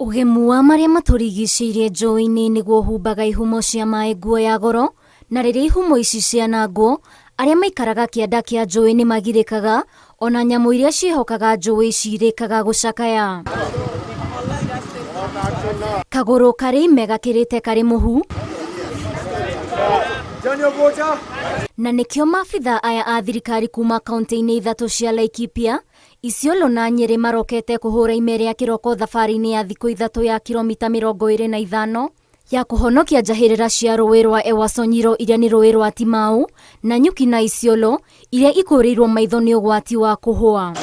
Ũgemu wa marĩa matũrigicĩirie njũĩ-inĩ nĩguo ũhumbaga ihumo cia maĩ nguo ya goro, na rĩrĩa ihumo ici cianangwo, arĩa maikaraga kĩanda kĩa njũĩ nĩ magirĩkaga, ona nyamũ iria ciĩhokaga njũĩ cirĩkaga gũcakaya. Kagũrũ karĩ ime gakĩrĩte karĩ mũhu, na nĩkĩo maabitha aya a thirikari kuma kaunti-inĩ ithatũ cia Laikipia, Isiolo na Nyĩrĩ marokete kũhũra ime rĩa kĩroko thabarĩ-inĩ ya thikũ ithatũ ya kiromita 25 ya kũhonokia njahĩrĩra cia rũĩ rwa Ewaso Nyiro iria nĩ rũĩ rwa Timau, Nanyuki na Isiolo iria ikũrĩirwo maitho nĩ ũgwati wa kũhũa.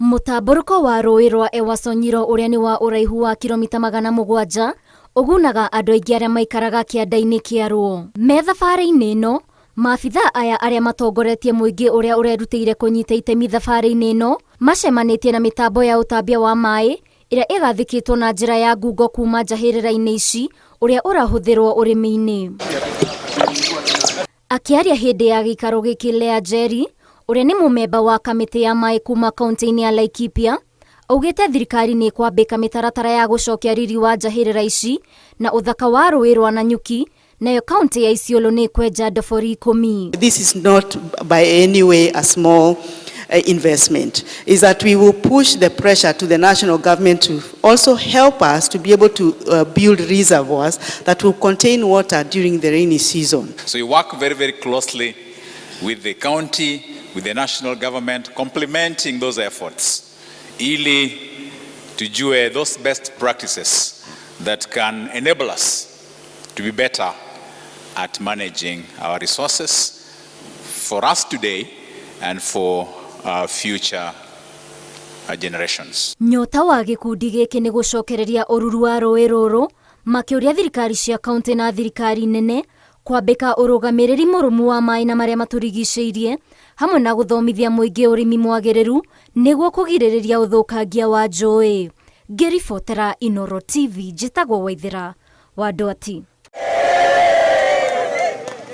Mũtambũrũko wa rũĩ rwa Ewaso Nyiro ũrĩa nĩ wa ũraihu wa kiromita 700 ũgunaga andũ aingĩ arĩa maikaraga kĩanda-inĩ kĩaruo. Me thabarĩ-inĩ ĩno, Maabithaa aya arĩa matongoretie mũingĩ ũrĩa ũrerutĩire kũnyita itemi thabarĩ-inĩ ĩno, macemanĩtie na mĩtambo ya ũtambia wa maĩ ĩrĩa ĩgathĩkĩtwo na njĩra ya ngungo kuma njahĩrĩra-inĩ ici ũrĩa ũrahũthĩrwo ũrĩmi-inĩ. Akĩaria hĩndĩ ya gĩikaro gĩkĩ Leah Njeri, ũrĩa nĩ mũmemba wa kamĩtĩ ya maĩ kuma kauntĩ-inĩ ya Laikipia, augĩte thirikari nĩ ĩkwambĩka mĩtaratara ya gũcokia riri wa njahĩrĩra ici na ũthaka wa rũĩ rwa Nanyuki Nayo kaunti ya Isiolo nĩ ĩkwenja ndobori ikũmi. This is not by any way a small investment. Is that we will push the pressure to the national government to also help us to be able to build reservoirs that will contain water during the rainy season. So we work very, very closely with the county, with the national government, complementing those efforts ili tujue those best practices that can enable us to be better at managing our resources for us today and for our future generations. Nyota wa gĩkundi gĩkĩ nĩ gũcokereria ũruru wa rũĩ rũrũ, makĩũria thirikari cia kauntĩ na thirikari nene kwambĩka ũrũgamĩrĩri mũrũmu wa maĩ na marĩa matũrigicĩirie, hamwe na gũthomithia mũingĩ ũrĩmi mwagĩrĩru nĩguo kũgirĩrĩria ũthũkangia wa njũĩ. Ngĩribotera Inooro TV, njĩtagwo Waithĩra wa Ndwati.